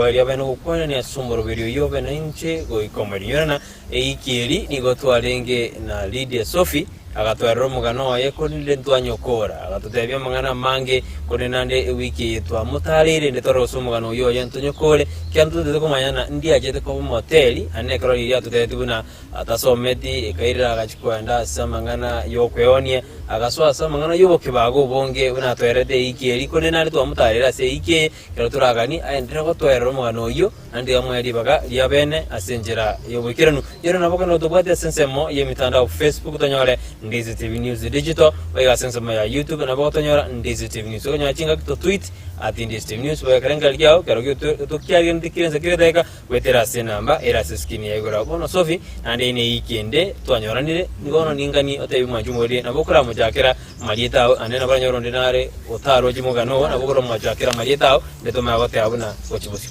ribaga ria bene gokwanania ase omoroberi oyio obe nainche goika omoerio. Eiki eri nigo twarenge na Lydia Sophie, agatwerera omogano oye korende ntwanyokora. Agatotebia amang'ana amange, korende naende ewiki eye twamotareire rende tore gose omogano oyio oye ntonyokore. Ekiagera ntotagete komanya ng'a ndiachete koba omoteri, naende ekero riria atotebetie buna atasometi, ekairera agachia koenda ase amang'ana y'okweonia, agasoa ase amang'ana y'obokebago obonge buna atwererete eiki eri, korende naende twamotareire ase eiki eye, ekero toraganie aenderere gotwerera omogano oyio. Naende amoe ribaga ria bene ase enchera y'oboikeranu. Ere nabo kende otobwate ase ensemo y'emitandao Facebook tonyore Ndizi TV News Digital, boigo ase ensemo ya YouTube nabo gotonyora Ndizi TV News. Okonyora chingaki to tweet at Ndizi TV News boigo ekerengererio kiao kero tokiagenete kire ense kire edageka goetera ase enamba ere ase screen ya igoro. Bono Sophie naende eye neyiki ende twanyoranire nigo bono ninganie otebie mwanchi omogorie nabo okoramochakera amarieta ao naende nabo oranyore onde nare otaroche mogano oo nabo okoramochakera amarieta ao naende tomanye goteba buna gochia bosio.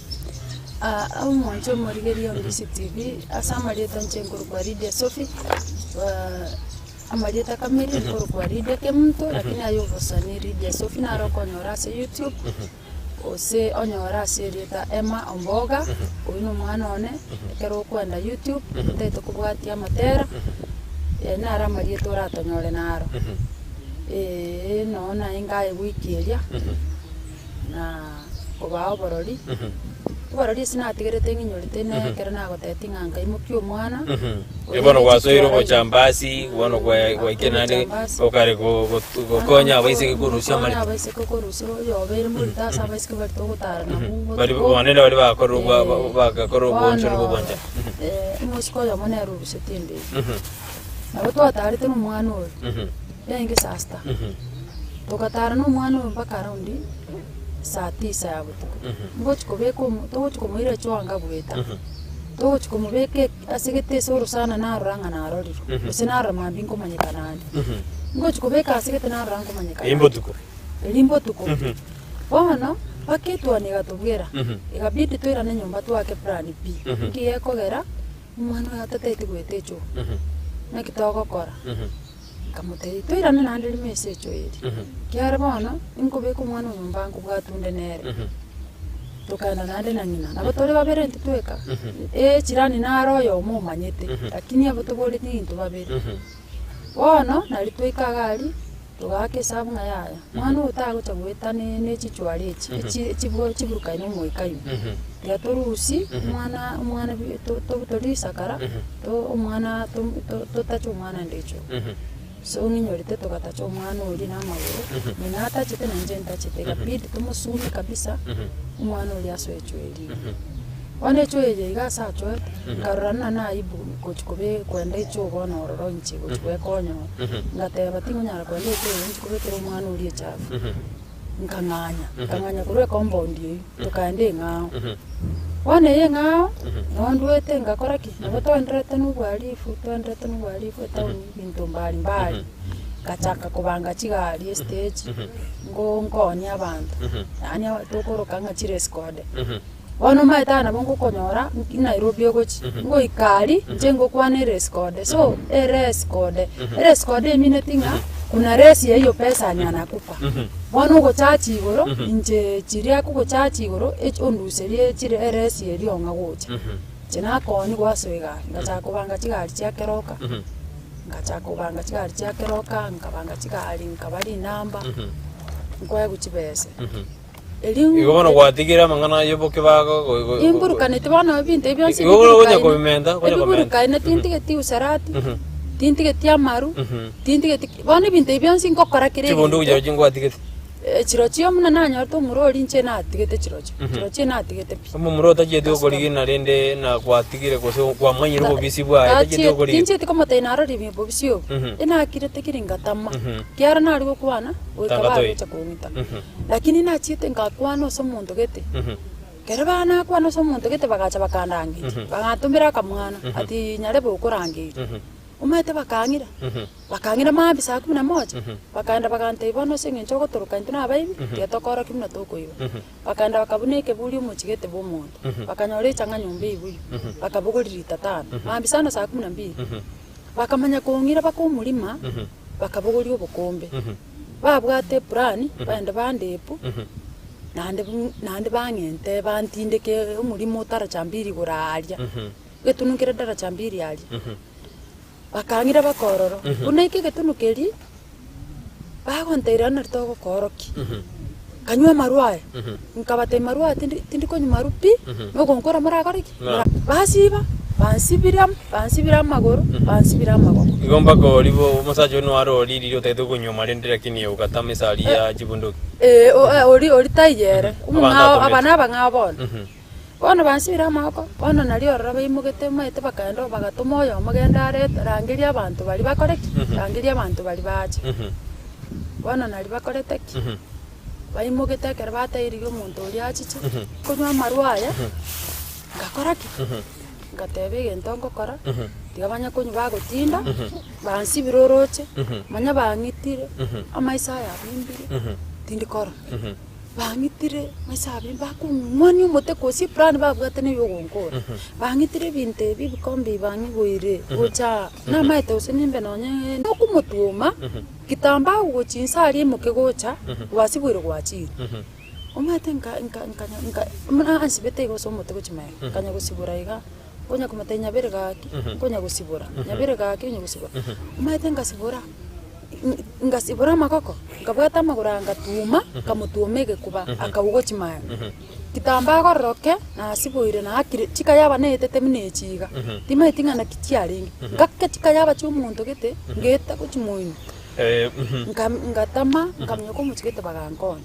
Omonche omorigereria o Mbisi TV, ase amarieta inche nkorokwa Lydia Sophie, amarieta kamiri nkorokwa Lydia Kemunto, lakini aye obosani Lydia Sophie naro okonyora ase YouTube, gose onyore ase erieta Emma Omboga, oyio na omwana one, ekero okoenda YouTube, otagete kobwatia amatera, naro amarieta oratonyore naro. Nonye naye ngaye wiki eria, na kobaa oborori, oborori ase natigerete ng'inyorete ne ekero nagotebetie ng'a nkaimokia omwana, Erio bono gwasoire obochambasi, bono gwa- gwaikire naende Obochambasi. okare go- go- gokonya abaiseke korusia Gokonya amarito. abaiseke korusia oyo obeire morito ase abaiseke baria togotara nabwo Bari botuko. bono baria bagakorire obwa- Eh, bagakora obonchori bono, bwa obwanchani. eh, omosike oyomo nere orusete ende eyio. Nabo twatarete na omwana oyo, yarenge saa sita. Togatara na omwana oyo mpaka around saa tisa ya botuko. Ngochi kobeka omo togochi komoira chwanga goeta, togochi komobeka e ase gete ase orosana narora ng'a narorirwe, gose narora mambia nkomanyekana ande. Ngochi kobeka ase gete narora nkomanyekana Eyi mbotuko. Eria mbotuko. Bono, mpaka etuoni egatobwera, ekabidi toirane nyomba twake plan B, nki gekogera omwana oyo atatagete goeta echoo, naki togokora? Nkamotebia, Toirane naende rimo ase echoo eria, ekiagera bono ninkobeka omwana oyo nyomba nkobwate onde nere. Tokaenda naende na ng'ina, nabo tore babere intwe tweka, echirani naro oyomo omanyete, lakini abwo toboreti intwe babere. Bono nari twaika iga aria, togaaka esabu ng'a yaya, mwana oyo tagocha goeta ne ne chichwara echi, echi chibwo chiburukaine na omoika ime. Tiga torusie omwana omwana bi to to risakara, to omwana to to totache omwana ande echoo. So ng'inyorete togatacha omwana oria na amagoro, ng'ina atachete na inche ntachete, ikabidi tomosume kabisa, omwana oria asoe echoo eria ime. Bono echoo eye iga ase achoete, nkarora buna na aibu gochi kobe kwenda echoo bono ororo inche gochi gwekonya oo. Ngateba tingonyara kwenda echoo eye nchi kobekera omwana oria echafu. Nkang'anya, nkang'anya korwa ecompound eywo, tokaenda eng'ao. Bono eye eng'ao, noo ndwete ngakora ki? Nabo twaendererete na obwarifu, twaendererete na obwarifu etown ebinto mbali mbali, ngachaka kobanga chigari estage, ngo nkonya abanto, yaani tokoroka ng'a chirace code. Bono omanyete aya nabo ngokonyora nki Nairobi ogochia, ngoika aria, inche ngokwana erace code, so erace code, erace code emineti ng'a kuna race ya hiyo pesa yenye anakupa. Bono ogochachi igoro, inche chiria akogochachi igoro, echi onduserie chire erace eria ong'a gocha. Inche nakoonia gwasoa egari, ngachaka kobanga chigari chia keroka, ngachaka kobanga chigari chia keroka, nkabanga chigari, nkaba rinamba, nkoegwa chibese. Erio Igo bono gwatigire amang'ana ayio boke bago go- go- go- Imburukaneti bono ebinto ebi bionsi Igo bono okonya biburukaine. kobimenta, okonya komenta. Ebiburukaine tintigeti usherati, Mhm. tintigeti amaru, Mhm. tintigeti bono ebinto ebi bionsi ngokora kera Chibunduki egento. chirochio ngwatigete. Eh, chirochio buna nanyorete omorori inche natigete chirochio, Mhm. chirochio natigete pi. Omomura otachieti gokorigina rende na gwatigire gose kwamanyire obobisi bwaye tachieti Tachieti gokorigina. tinchieti komotebia narorire obobisi obo, Mhm. enakirete keri ngatama, Mhm. kiara nare gokwana, goika Tanga toi. bagocha kong'ita. Mhm. Lakini nachiete ngakwana ase omonto gete, ekero banakwana ase omonto gete bagacha bakandangeria, bagantomera akamwana ati nyarebe okorangeria. Omanyete bakang'ira, bakang'ira mambia saa kumi na moja, bakaenda bagantebia bono ase eng'encho ogotoroka intwe na abaibi, tiga tokorokie buna tokoiba. Bakaenda bakabuna ekeburi omochie gete bwa omonto, bakanyora echang'a nyomba eibuyu, bakabogoria ritatano, mambia sana saa kumi na mbili. Bakamanya kong'ira baka omorima, bakabogoria obokombe. Babwate epurani, baende bandepu. Naende naende bang'ente bantindeke omorimo otaracha mbiri igoro aaria, egetunu nkere daraja mbiri aria. Bakang'ira baka ororo, buna eke egetunu keria, bagontebiria nari togokoorokia, kanywa amarwa aya, nkabatebia marwa aya tindi tindi konywa marwa pi, nogonkora morakore ki? Mora basiba, bansibire amo, bansibire amagoro, bansibire amagoko. Igo mpaka oria bo omosacha oyio noare oria riria otagete konywa marende lakini ogatama esari ya chibunduki. Eh, o- eh, oria oria taiyo ere, Abanto omong'ao atomete. aba nabang'ao bono. Bono bansibire amaboko, bono nario ororo baimogete omanyete bakaenda bagatoma oyomo genda arete rangeria abanto baria bakore ki? Rangeria abanto baria bache. Bono nario bakorete ki? Baimogete ekero bateiririe omonto oria achiche, konywa amarwa aya, ngakora ki? Ngateba egento ngokora, tiga banye konywa bagotinda, bansibire oroche, manya bang'itire, amaiso aya abimbire, tindi korora. Bang'itire maiso abe, bakong'wania omote gose eplan babwate na eyogonkora. Bang'itire ebinto ebi ebikombe ebi bang'igoire gocha aa, namaete gose nimbe nonye nokomotwoma, kitambo agogochia inse aria imoke gocha, gwasiboire gwachire. Omanyete nka nka nkanya nka buna ansibete iga ase omote gochia magega, nkanya gosibora iga, nkonya komotebia nyabere gaki, nkonya gosibora, nyabere gaki onya gosibora. Omanyete ngasibora. Ngasibora amagoko, nkabwata amagoro aya ngatuma, nkamotwoma egekuba, akagwa gochia magega. Kitambo agororoke, nasiboire naakire chikayaba naetete buna echi iga, timanyeti ng'a naki chiarenge. Ngaka chikayaba chia omonto gete, ngeta gochia moino, nka ngatama, nkaminyoka omochie gete bagankonya.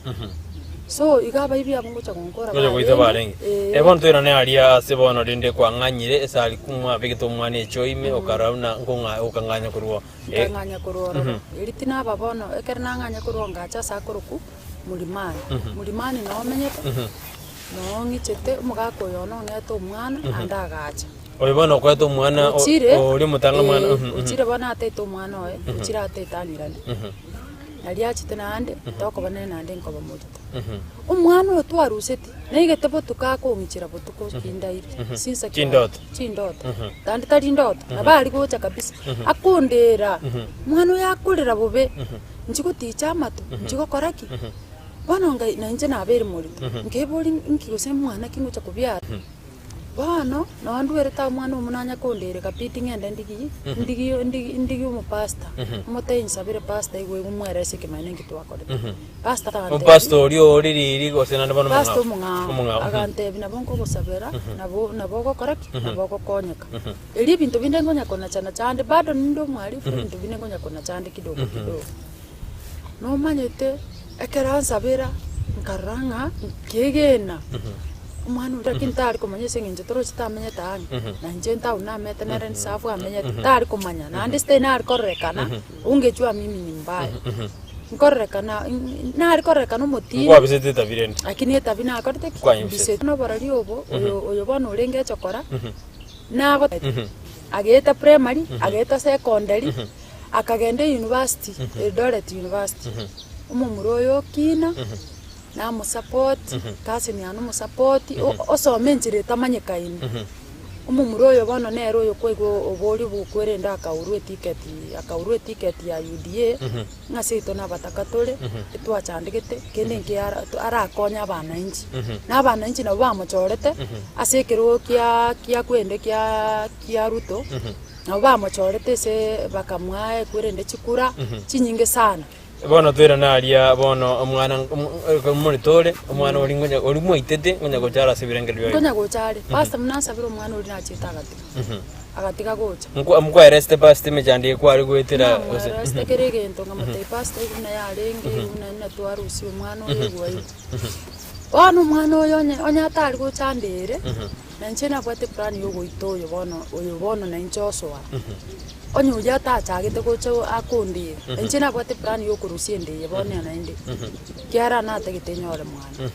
So iga abaibi abwo ngocha gonkora Ngocha goita barenge, barenge. eh. Eh, bono toirane aria ase bono rende kwang'anyire esari kumwabegete omwana echo ime okarora buna nkong'a okang'anya korwa Nkang'anya korwa ororo. Erio tinaba bono, ekero nang'anya korwa oo ngacha ase akorokwa Mulimani. Mulimani noo omenyete, noo ng'ichete, omogaka oyo one ong'ete omwana, naende agacha. Oyo bono okoete omwana o- Ochire, oria omotang'ani omwana eh, ochire bono ataete omwana oye, ochire ataete ang'irane. Nario achete naende, tokoba nere naende nkoba morito. Omwana oyo twaruseti, naigete botuko akong'ichera botuko kindaire, sinsa kiaye, Chindoto. chindoto, naende tari ndoto, nabo aria gocha kabisa, akondera, omwana oyo akorera bobe, inche goticha amato, inche gokora ki? Bono ngai nainche nabeire morito, nkeboria nki gose mwana ki ngocha kobiara. Bono, nonye ndwerete aa omwana omo nanya kondera ekabidi ng'ende ndigie, ndigie ndigi ndigi omopastor, omotebie nsabere pastor igwe igo mwerese ekemanyererio ninki twakorete. Pastor agantebia, Omopastor oria ore riiri gose naende bono pastor omong'ao? omong'ao, Omong'ao, mhm. agantebia nabo nkogosabera, nabo nabo ogokora ki? Nabo ogokonyeka. Erio ebinto binde nkonya konacha nacha ande bado ninde omwalifu ebinto binde nkonya konacha ande kidogo kidogo. Nomanyete ekero ansabera, nkarora ng'a nkeegena omwana oria lakini tari komanya ase eng'encho toroche tamenyete ang'e, na inche ntaoni namete nere risafu amenyete, tari komanya naende sitari nare kororekana ungejua mimi ni mbaya. Nkororekana nare kororekana omotindi Nkwabisete etabi rende. lakini etabi nakorete ki? Kwanyebisete. Mbisete. Noborori obo, oyo oyo bono orenge echokora, nago ageeta primary, ageeta secondary. Akagenda eyunivasiti, Eldoret University, omomura oyo okina, namosapoti, cousin yane omosapoti, osoma enchera etamanyekaini. Omomura oyo bono nere oyo kwaigwa oboria obokwerende akaurwa etiketi, akaurwa etiketi ya UDA, ng'a seito nabataka tore, etwachandegete, kende nki ara arakonye abananchi. Na abananchi nabo bamochorete, ase ekerogo kia kia kwende kia kia Ruto. Nabo bamochorete ase bakamoa ekwerende chikura chinyinge sana. Bono toirane aria bono omwana omorito ore, omwana oria ngonya oria mwaitete ngonya gocha are ase ebirengererio biaye. Nkonya gocha are. Pastor buna ansabire omwana oria nachete agatiga. Agatiga gocha. Nkwaeresete pastor emechando eye kware goetera gose? Namweresete kera egento nkamotebia pastor iga buna yarenge, iga buna buna twarusia omwana oyo igwa iga. Bono omwana oyo onye onye atari gocha ndere, na inche nabwate plan ya ogoita oyo bono oyo bono na inche osoa. Onye oyio atachagete gocha akondera, na inche nabwate plan ya okorusia ende eye bono naende, ekiagera natagete nyore mwana.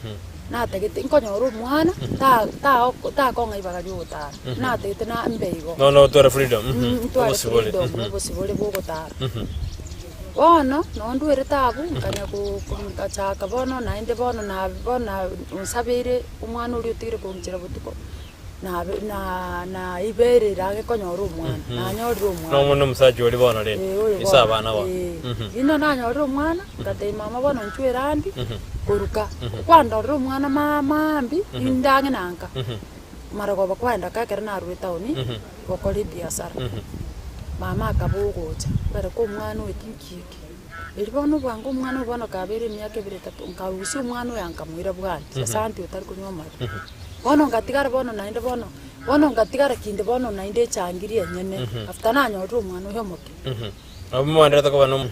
Natagete nkonyora omwana, ta ta takong'a ribaga ria ogotara, natagete na mbe igo. Nono otware freedom, Ntware obosibore. freedom, obosibore bwa ogotara. Bono, noo ndwerete abwo, nkanya ko ko nkachaka bono naende bono na bono na onsabeire omwana oria otigire kong'ichera botuko. Nabe na naiberire age konyora omwana, nanyorire omwana. Nomwana omosacha oria bono rende, Eh, oyo ase bono, abana bono. eh. Mhm. Rinde nanyorire omwana, ngatebia mama bono inchuo erandi, Mhm. koruka. Kwandorera omwana ma maambia, inde ang'e na nka. Mhm. Marogoba kwaenda ka ekero narure etown, Mhm. gokora ebiasara. Mhm. Mama akaba ogocha, kwereka omwana oyo tinki eke. Erio bono obwango omwana oyo bono kabeire emiaka ebere etato, nkarusia omwana oyo nkamoira bwanti, ase aunty otari konywa amarwa. Bono ngatigara bono naende bono, bono ngatigara kinde bono naende echangiri enyene, after nanyorire omwana oyo omoke. Nabo moenderete koba no.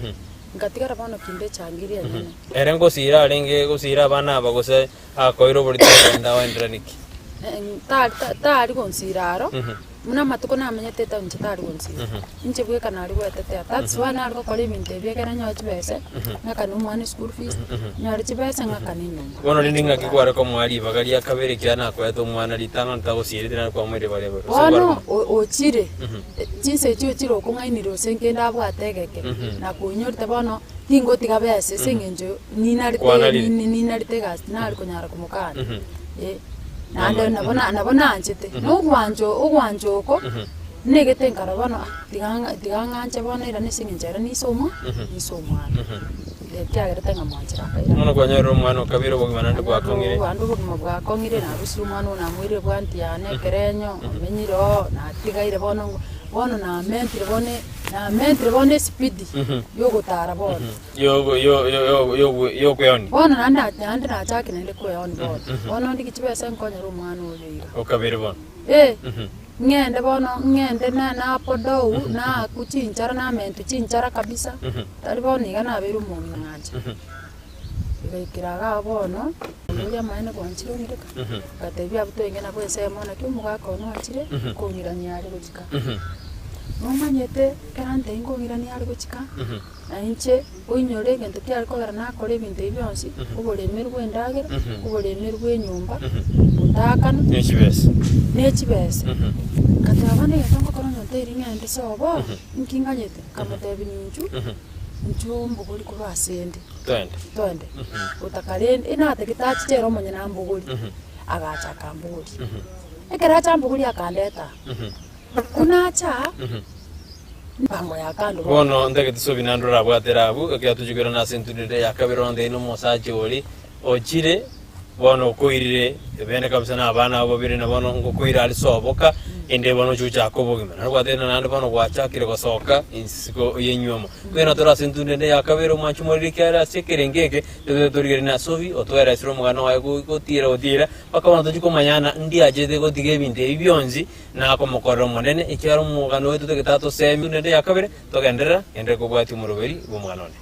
Ngatigara bono kinde echangiri enyene. Ere ngosiira arenge gosiira abana aba gose akoire oborito kogenda oenderera niki? Tari tari gonsiira aro, buna amatuko namenyete etown inche tari gonsiira. Inche bweka nari gwetetea, that's why nare gokora ebinto ebi ekero nyore chibese, ng'akane omwana eschool fees, nyore chibese ng'akane enyomba. Bono rende ng'aki kware komoa ribaga ria kabere ekiagera nakoete omwana ritang'ani tagosiereti naende kwamoeire baria babere. Gose kware Bono komoa? o- ochire, chinsa echio ochire okong'ainire gose nkende abwate egeke, nakoinyorete bono tingotiga besa ase eng'encho ninarete Kwanarire. ninarete egasi tinare konyara komokana. Eh, naende nabo na nabo nanchete, na ogwancha ogwancha oko, negete nkarora bono ah tiga ng'a tiga ng'anche bono irane ase eng'encho ere nise omwa nise omwana. Ekiagerete ng'a mwanchera akairana. Bono kwanyorire omwana okabere obogima naende bwakong'ire. Naende obogima bwakong'ire, narusirie omwana oyo namoirire bwanti yane ekerenyo, omenyire oo, natigaire bono bono namentire bono namentire bono esipidi yogotara bono. Yo- yo- yo- yo- yo- Yokweonia. Bono naende na- naende nachakire naende kweonia bono. Bono ndigie chibesa nkonyore omwana oyo iga. Okabere bono. Eh, ng'ende bono ng'ende na napodou, naakwe chinchara namentwe chinchara kabisa, tari bono iga nabeire omong'ina ng'ancha. Egaikera igaa bono, oria amaene gwanchire ong'ireka, ngatebia abwo toenge nabwo ensemo naki omogaka one oachire, kong'irania are gochika. Nomanyete ekero antebia nkong'irania are gochika, Na inche oinyore egento kiare kogera nakore ebinto ebi bionsi, oboremeru bw'endagera, oboremeru bw'enyomba, gotaakana, Ne chibesa. ne chibesa. Ngateba bono egento ngokora onye ontebirie ng'ende sobo, inki nganyete? Nkamotebia ninchu, inchuo mbogori korwa ase 'nde, Twende. twende. Gotaka rende, inatagete achiche ere omonyene ambogori, agacha akambogoria. Ekero acha ambogoria akandeta aa, buna acha aa, Empango ya kando bono. Bono ntagete sobi naende orabwate abwo, ekiagera tochia koirana ase enturire ya kabere onde na omosacha oria ochire, bono okoirire bene kabisa na abana abo babere na bono ngokoira aria soboka, ende bono oche gochaka obogima. Naende obwate ng'a naende bono gwachakire gosoka isiko y'enywomo. Koirana tore ase enturire ende ya kabere omwanchi omoriri ekiagera ase ekerengo eke, tobe torigereria na sobi, otoeresire omogano oye gotiira gotiira, mpaka bono tochia komanyana ndiachete gotiga ebinto ebi bionsi, Nakomokorera Omonene, ekiagera omogano oito togete atosemie nende ya kabere, togenderera genderera kobwatia omoroberi bw'omogano one.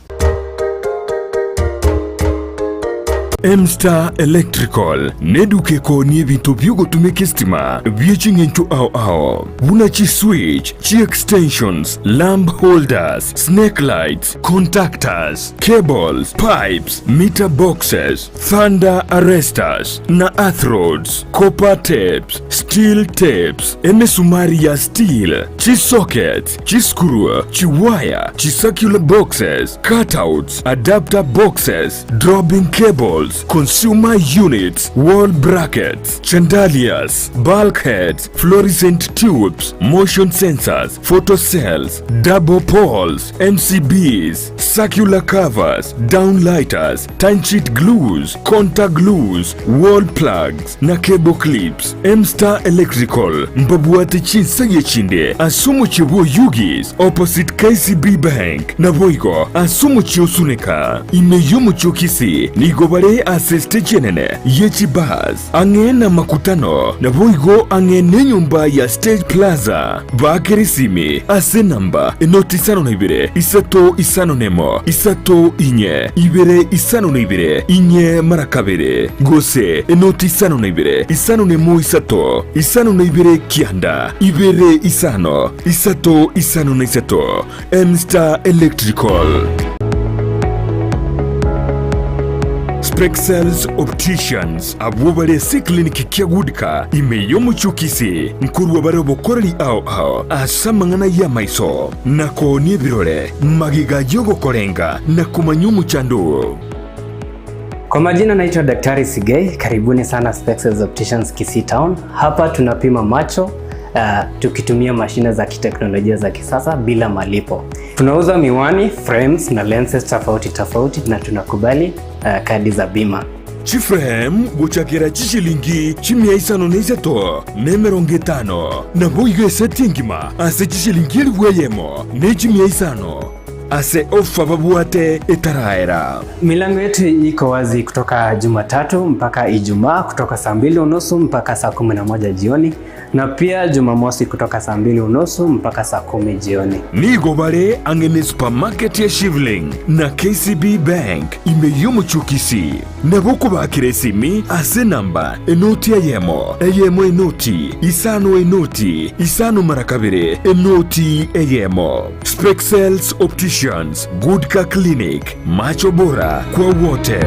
M-Star Electrical neduka ekoonia ebinto bi'ogotumeka esitima bie ching'encho ao ao buna chiswitch, chiextensions, lamp holders, snake lights, contactors, cables, pipes, meter boxes, thunder arresters na earth rods, copper tapes, steel tapes, emesumari ya steel, chisockets, chiscrew, chiwaya, chicircular boxes, cutouts, adapter boxes, dropping cables, consumer units, wall brackets, chandeliers, bulkheads, fluorescent tubes, motion sensors, photocells, double poles, MCBs, circular covers, downlighters, timesheet glues, contact glues, wall plugs, na cable clips. M-Star Electrical mbabwate chinsagia chinde ase omochie bw'Oyugis opposite KCB Bank naboigo ase omochie o Suneka. Ime y'omochie o Kisii nigo bare ase estage enene ye chibus ang'e namakutano naboigo ang'e nenyomba ya Stage Plaza. Baakere esimi ase enamba enoti isano na ibere, isato isano nemo, isato inye, ibere isano na ibere, inye mara kabere, gose enoti isano na ibere, isano nemo isato, isano na ibere kianda, ibere isano, isato isano na isato. M-Star Electrical. Spexels Opticians abwo bare ase eclinic kia Goodka ime y'omochie o Kisii nkorwa bare obokoreri ao ao ase amang'ana y'amaiso na koonia ebirore, magega y'ogokorenga na komanya omochando oo. Kwa majina naitwa Daktari Sigei, karibuni sana Spexels Opticians Kisii Town. Hapa tunapima macho tukitumia mashine za kiteknolojia za kisasa bila malipo. Tunauza miwani, frames na lenses tofauti tofauti na tunakubali kadi za bima. Chiframe gochakera chishilingi chimia isano na isato na emerongo etano, naboigo eseti engima ase chishilingi elifu eyemo ne chimia isano ase ofa babwate etaraera. Milango yetu iko wazi kutoka Jumatatu mpaka Ijumaa kutoka saa mbili unusu mpaka saa 11 jioni na pia Jumamosi kutoka saa mbili unusu mpaka saa 10 jioni. Nigo bare ang'e ne supermarket ya Shivling na KCB Bank ime y'omochie o Kisii. Nabo okobakera esimi ase enamba enoti eyemo, eyemo enoti, isano enoti, isano mara kabere, enoti eyemo. Spexels Opticians, Good Car Clinic, macho bora kwa wote.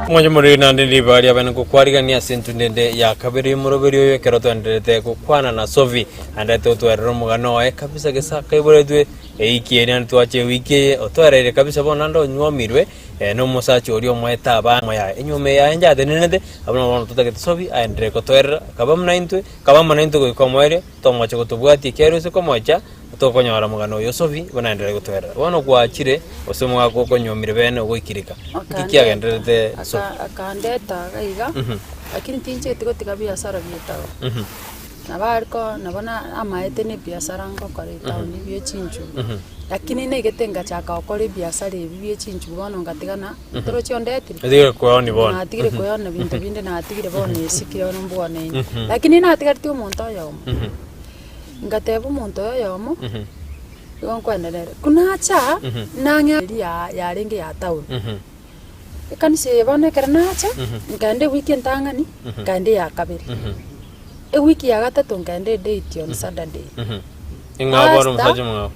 Omonye moriri naende ribaga riabene ngokwarigania ase entunde ende ya kabere y'omoroberi oyo ekero twenderete gokwana na Sophie naende totwerere omogano oye kabisa gesa akaiboretwe ewiki eye naende twacha ewiki eye otwereire kabisa bono naende onywomirwe na omosacha oria omoete abana yaye enywomo eye yaye njatenenete abwo nabo bono totagete Sophie aenderere kotoerera kaba buna intwe kaba amo naintwe goika omoerio Tomoche gotobwatia ekiagera ase komocha tokonyora omogano oyo Sophie buna aenderere gotoerera. Bono gwachire gose omogaka okonyuomire bene ogoikireka. Nki kiagendererete Sophie? Akandeta iga iga, lakini tincheti gotiga biasara bia etaoni. Nabo are ko nabo na amaete na ebiasara ngokora etaoni bie chinchugu. Lakini naigete ngachaka gokora ebiasara ebi bie chinchugu bono ngatigana, torochi ondetire? Otigire koeoni bono. Natigire koeona binto binde natigire bono esikire bono mbwane inde. Lakini natigaretie omonto oyomo, ngateba omonto oyo oyomo, igo nkwenderere. Ko nacha, nang'ea eria yarenge ya town. Ekanisa eye bono ekero nacha, nkaenda ewiki entang'ani, nkaenda eya kabere. Ewiki ya gatato nkaenda edate on Saturday. Ing'ao bono Pastor, omosacha omong'ao?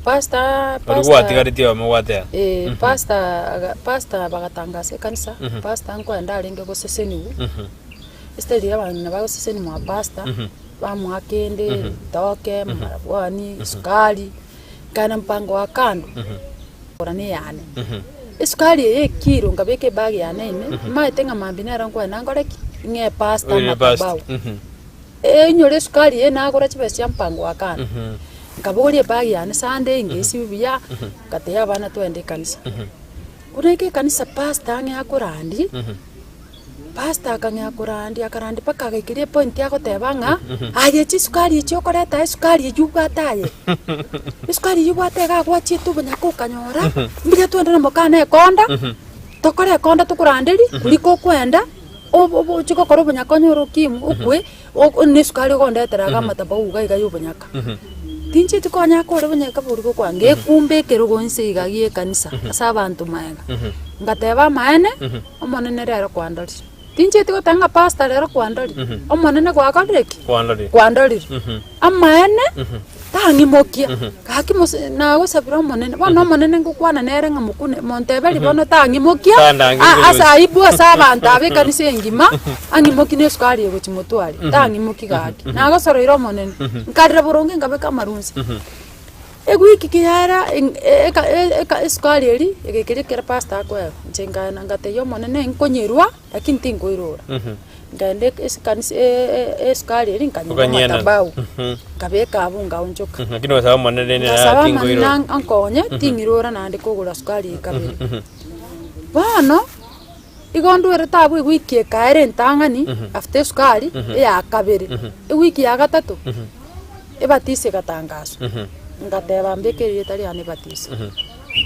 pastor, Oria pastor, gwatigaretie oyomo gwateba. eh, pastor aga pastor bagatangasa ekanisa, pastor nkoenda arenge goseseniwa, ase riria abang'ina bagosesenia mwa pastor, bamoa kende, ritoke, amarabwani, esukari, nkaenda mpango wa kando, kora na eyane. Esukari eye ekiro nkabeka ebag yane ime, maete ng'a mambia nero nkoenda nkore ki? Ng'ee pastor Oire pastor. amatabau. Enyore esukari eye nagora chibesa chia mpango wa kando, nkabogoria ebag yane Sunday, ngesibia buya, ngatebia abana twende ekanisa. Buna naika ekanisa pastor ang'e akorandia, pastor akang'ea korandia akarandia mpaka agaikeria epoint agoteba ng'a, aye chisukari echi okoreta aa esukari eywo obwate aye, esukari eywo obwate iga gwachiete obonyaka okanyora, mbuya twende na mokana ekonda, tokore ekonda tokoranderia, kuliko okoenda. Obochie gokora obonyaka onyore ukimwi okwe, na esukari ogondetera iga amatabau iga iga ya obonyaka. Tinchieti konya akore obonyaka boria gokwa ngekumba ekerogo inse iga gie ekanisa ase abanto magega. Ngateba amaene, Omonene rero kwandorire. Tinchieti goteba ng'a pastor rero kwandorire, Omonene gwakorire ki? Kwandorire. Kwandorire. Amaene, tang'imokia, gaki mose nagosabire Omonene, bono Omonene ngokwana nere ng'a mokune monteberie bono tang'imokia, Tandangerie a- ase gocha. aibu ase abanto aba ekanisa engima, ang'imokie na esukari egochia motwe aria, tang'imokia gaki. Nagosoroire Omonene, nkarera boronge nkabeka amarwa inse. Ewiki ki yaera eng- e- eka e- eka esukari eria, egaikeria ekero pastor akoegwa, inche nkaenda ngatebia Omonene nkonyerwa. Lakini tinkoirora. Nkaenda ekanisa esukari eria nkanyora Okanyienana. amatabau, nkabeka abwo nkaonchoka. Lakini ogasaba Omonene rende Ngasaba nara Omonene tinkoirora. ankonye ting'irora naende kogora sukari eye kabere. Bono, igo ndwerete abwo ewiki ekaera entang'ani after esukari eya kabere, ewiki ya gatato, ebatiso egatangaswa, ngateba mbeke erieta riane ebatiso.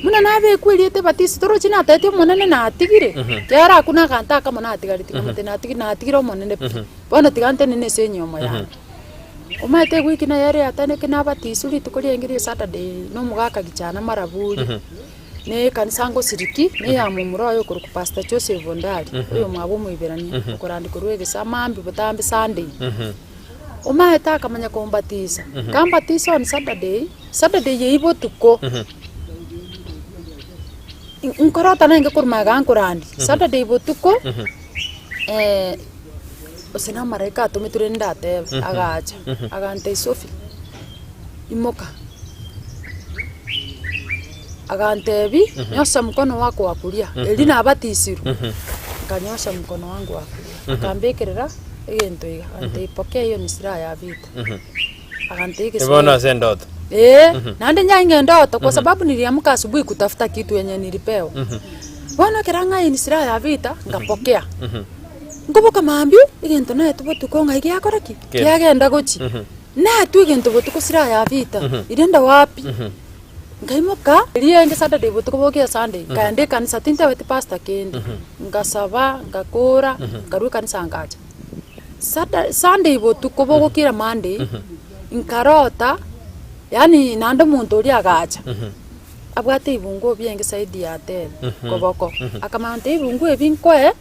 Buna nabekwe erieta ebatiso, torochi nataeti Omonene natigire, kiagera akwo naganto akamo natigareti, nkamotebia natigire natigire Omonene pi, bono tiga ntenene ase enyiomo yane. Omanyete ewiki naye ere yataneke nabatiswe rituko riaenge ria esaturday na omogaka gichana maraburi, na ekanisa ngosiriki, na eya momura oye okorokwa Pastor Joseph Ondari, oyomwabo omoiberania, okorandi korwa egesa mambia botambe Sunday. Omanyete akamanya kombatisa, nkambatisa on Saturday, Saturday eyio botuko, nkorota naende korwa magega nkorandia, Saturday botuko. Gose namaraika atometwe rende ndatebe, agacha, agantebia Sophie, imoka. Agantebia, nyosha mkono wako wa kulia, erio nabatisirwe, nkanyosha mkono wangu wa kulia, akambekerera egento iga, agantebia pokea hiyo ni silaha ya vita. Agantebia Ni bono egeswahili. ase endoto. Ee, naende nyainga endoto kwa sababu niliamka asubuhi kutafuta kitu yenye nilipewa. Bono ekero ang'aini ni silaha ya vita, nkapokea. Nkoboka mambia, egento naetwe botuko ng'ai giakora ki? Kiagenda gochia. Naetwe egento botuko silaha ya vita, irienda wapi? Nkaimoka, riaenge Saturday botuko bokia Sunday, nkaenda ekanisa tintebeti pastor kende, nkasaba, nkakora, nkarwa ekanisa nkacha. Saturday Sunday botuko bogokira Monday, nkarota, yaani naende omonto oria agacha. Abwate ebunguo biaenge zaidi ya ten koboko, akamanya ntebia ebunguo ebi nkoe,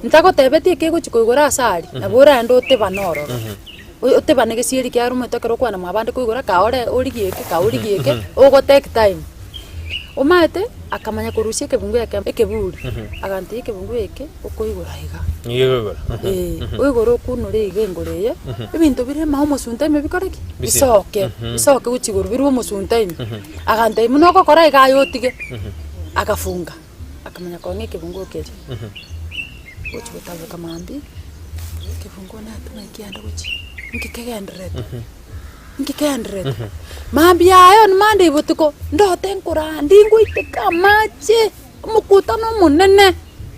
ntagotebetie ekegochia koigora ase aria, nabo oraende otebane ororo. Otebane gesieri kiaro omanyete ekero okwana mwabande koigora kaore origie eke kaorigie eke, ogo take time. Omanyete, akamanya korusia ekebunguo eke ekeburi, agantebia ekebunguo eke okoigora iga. Nigo ekoigora. Ee, oigore okunore iga engoro eye, ebinto bire ime omosunte ime bikore ki? Bisoke, bisoke gochia igoro birwe omosunte ime. Agantebia buna ogokora iga aye otige, agafunga, akamanya kong'a ekebunguo keria. Gochia gotaboka mambia, ekebunguo natoma ekianda gochia, nki kegendererete, nki kegendererete. Mambia yaye on Monday botuko, ndote nkorandia ngoiteka amache, omokutano omonene,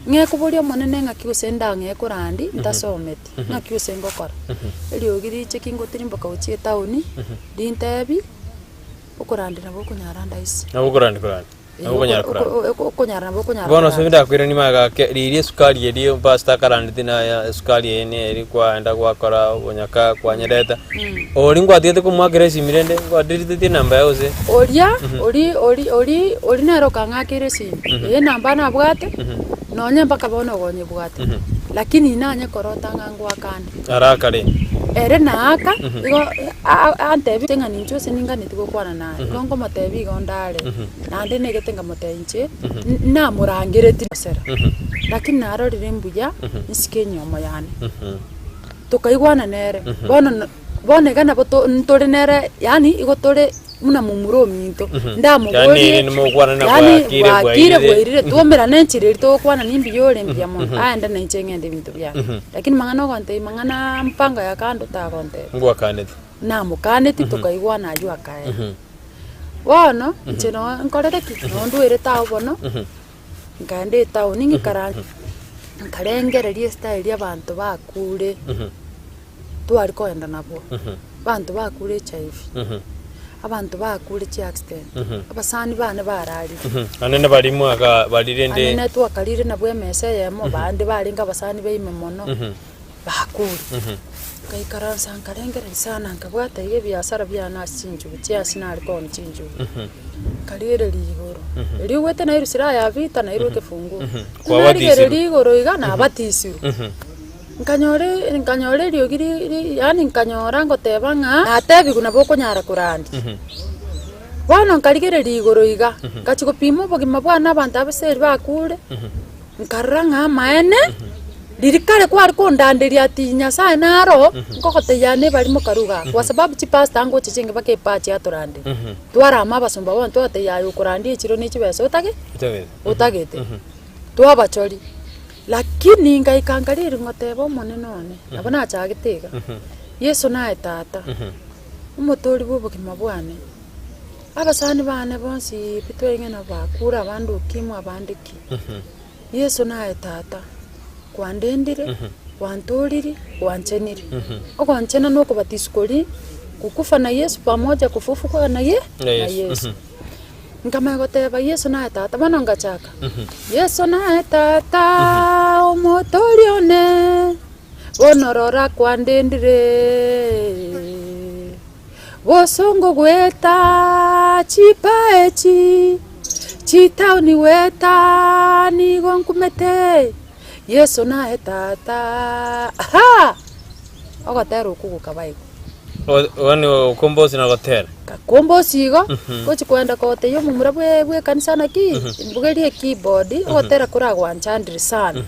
ng'e koboria omonene ng'aki gose ndang'ee korandia ntasometi, ng'aki gose ngokora. Eriogi riche kingotirimboka gochia etown, rintebi. Okorandia nabo okonyara ndaisi. Nabo okorandia korandi. Nabo okonyara korandi. Okonyara nabo okonyara Bono korandi. ase ndakoirania magega ake, riria esukari eria pastor akarandeti naya esukari eye neri kwaenda gwakora obonyaka kwanyereta, oria ngwatigete komoakera esimi rende ngwadiritetie enamba yaye gose? Oria, ori ori ori ori nere okang'akera esimi, eye enamba nabwate, nonye mpaka bono ogonyebwate, lakini nanye korota ng'a ngoakane. Araka rende. Ere naaka, igo antebitie ng'a ninche ase ninganeti gokwana naye, igo nkomotebia igo ndare, naende negete nkamotebia inche, namorangeretie gosera, lakini narorire mbuya nsike enyomo yane. Tokaigwana nere, bono bono iga nabo to ntore nere yaani igo tore buna momura ominto, ndamoborie Yaani nimokwanana yaani bwakire bwakire bwairire. bwairire, twaumerane enchera eria togokwana nimbuya ore mbuya mono, aende na inche ng'ende ebinto biane. Lakini mang'ana ogontebia mang'ana mpango ya kando tagontebia. Ngwakanete. Namokaneti tokaigwana aywo akaera. Bono, inche no nkorete ki? No ndwerete agwo bono, nkaenda etown ng'ikaranse, nkarengereria estyle ya abanto bakure. Tware kogenda nabwo, abanto bakure HIV, abanto bakure chiaccident, abasani bane bararire. Naende baria mwaka baria rende. Anene twakarire nabwo emesa eyemo, bande barenge abasani baime mono, bakure. Ngaikaransa nkarengereria sana nkabwata iga ebiasara biane ase chinchugu chiase nare koonia chinchugu. Nkarigereria igoro, erio igwete nairwe silaha ya vita nairwe ekefunguo. Narigereria igoro iga nabatisirwe. Nkanyora nkanyora eriogi ri ri yaani nkanyora ngoteba ng'a natebigwe nabo okonyara korandia. Bono nkarigereria igoro iga, ngachia gopima obogima bwane abanto abaseri bakure, nkarora ng'a amaene, riria kare kware kondanderia ati Nyasaye naro, nkogotebia yane ebari mokarwa igaa, kwa sababu chipastor ngocha chiaenge mpaka epachi yatoranderia. Twarama abasomba bono twatebia aye okorandia echiro ne chibesa otage otagete, twabachori. Lakini ngaika nkarigereria ngoteba Omonene one, nabo nachagete iga, Yeso naye Tata, omotoori bw'obogima bwane. Abasani bane bonsi pi twaing'ana nabo bakure, abande ukimwi, abande ki. Yeso naye Tata, kwandendire, kwantooririe, gwanchenire. Ogonchena na okobatiswa koria, kukufa na Yesu pamoja kufufuka na Ye na Yesu. Nkamanya goteba, Yeso naye tata. Bono ngachaka, Yeso naye tata, omotoori one, bono rora kwandendire, bosongo goeta chipaa echi, chitaoni goeta nigo nkumete, Yeso naye tata. Ahaa! Ogotera okwo gokaba igo. Yaani okombosi na gotera. Gakombosi igo, gochi koenda gotebia omomura bwe bwe ekanisa naki, mbugerie ekeyboard, ogotera koragwanchandire sana.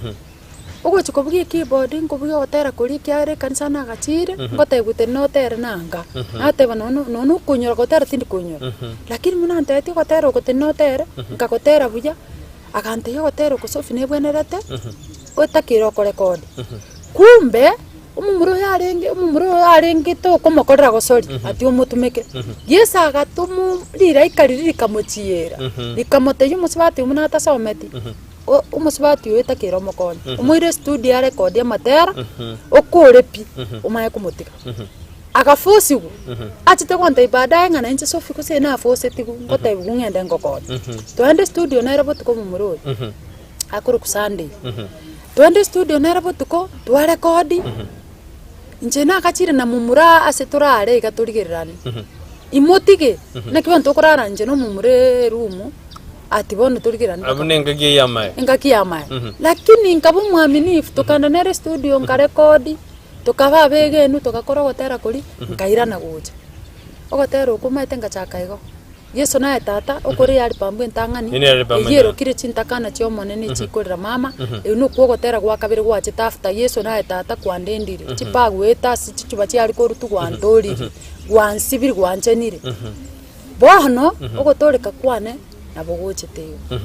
Ogochia kobugia ekeyboard, nkobugia ogotera koria ekiagera ekanisa nagachire, ngotebiwa tenena otere nanga. Nateba nonya nonya okonyora gotera tindi konyora. Lakini buna antebetie ogotera oko tenena otere, nkagotera buya, agantebia ogotera oko Sophie nebwenerete, otakeire okorekodi. Kumbe, omomura oyo arenge omomura oyo arenge tokomokorera gosori ati omotumeke. Yeso agatoma rilaika riria rikamochiera, rikamotebia omosubati oyio buna atasometi. Omosubati oyo otakeire omokonye, omoire estudio arekodi amatera, okore pi, omanye komotiga. Agafosigwa, achete gontebia baadaye ng'a nainche Sophie gose nafosetigwe, ngotebiwa ng'ende ngokonye. Twaenda estudio nere botuko momura oyo, akorokwa Sunday. Twaenda estudio nere botuko, twarekodi, inche nagachire na momura ase torare iga torigereranie, imotige, naki bono tokorara inche na omomura eroom. Ati bono torigereranie Abwo nengaki eye y'amaye. engaki y'amaye. Lakini nkaba omwaminifu, tokagenda nere estudio nkarekodi, tokaba abegenu, togakora ogotera koria, nkairana gocha. Ogotera okwo omanyete ngachaka igo, Yeso naye tata, okore eyaripambwa entang'ani, Eye neyaripambwa eyio erokire chintakana chi'Omonene chikorera mama, eyio nokwo ogotera gwa kabere gwachete after Yeso naye tata kwandendire, chipagoete ase chichuba chiare korutwa gwantoririe, gwansibiri gwanchenire. Bono ogotooreka kwane nabo gochete igo.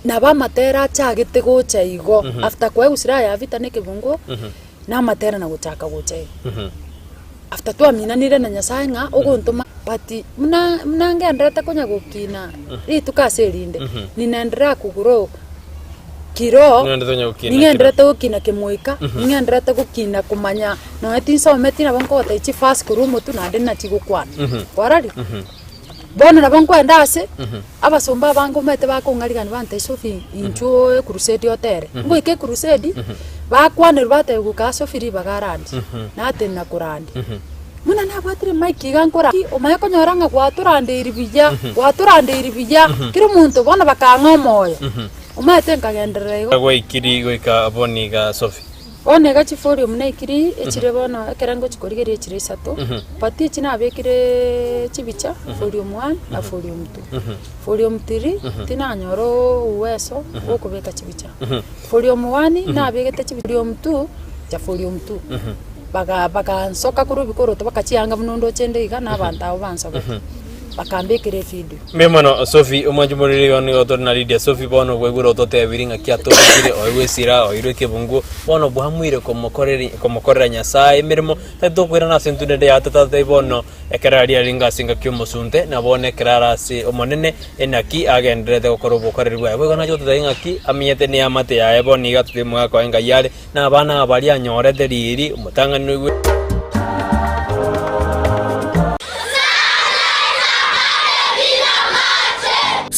Nabo amatera achagete gocha igo, after koegwa silaha ya vita na ekebungo, na amatera na gochaka gocha igo. After twaminanire na Nyasaye ng'a ogontoma but buna buna ngenderete konya gokina rituko ase erinde, ninaendelea kogrow kiroho, Ning'enderete konya gokina ning'enderete gokina kemoika, ning'enderete gokina komanya Nonya tinsometi nabo nkogotebia chifasi korwa omotwe naende nachi gokwana. Kwarorire? Bono nabo nkoenda ase, abasomba abange omanyete bakong'arigania bantebia Sophie inchuo ecrusade otere. Ngoika ecrusade, bakwanerwa batebiwa kaa Sophie ribaga arandie, natenena korandia. Buna nabwatire emic iga nkora omanye konyora ng'a gwatorandeiri buya, gwatorandeiri buya, kera omonto bono bakang'a omoyo. Omanyete nkagenderera igo. Gwaikiri goika bono iga Sophie. Bono iga chiforium naikiri echire bono ekero ngochia korigereria echire isato, but echi nabekire chibicha volume one na volume two. Volume three tinanyora ouweso bwa okobeka chibicha. Volume one nabegete chibicha volume two cha volume two, baga bagansoka korwa ebikoroto bakachianga buna onde ochende iga na abanto abwo bansogete, bakambekera evidio. Mbuya mono Sophie, omwanchi moriri igo nigo tore na Lydia. Sophie bono gwaigure ototebirie ng'aki atobekire, oirwe esira, oirwe ekebunguo, bono bwamuire komokoreri komokorera Nyasaye emeremo, tari tokoirana ase intwe rende yatata totebie bono ekero aria arenge ase engaki y'omosunte, na bono ekero are ase Omonene, enaki agendererete gokora obokoreri bwaye. Boigo nache gototebia ng'aki amenyete neamate yaye bono iga atotebie omogaka oye ngai are, na abana aba baria anyorete riiri, omotang'ani oigwe.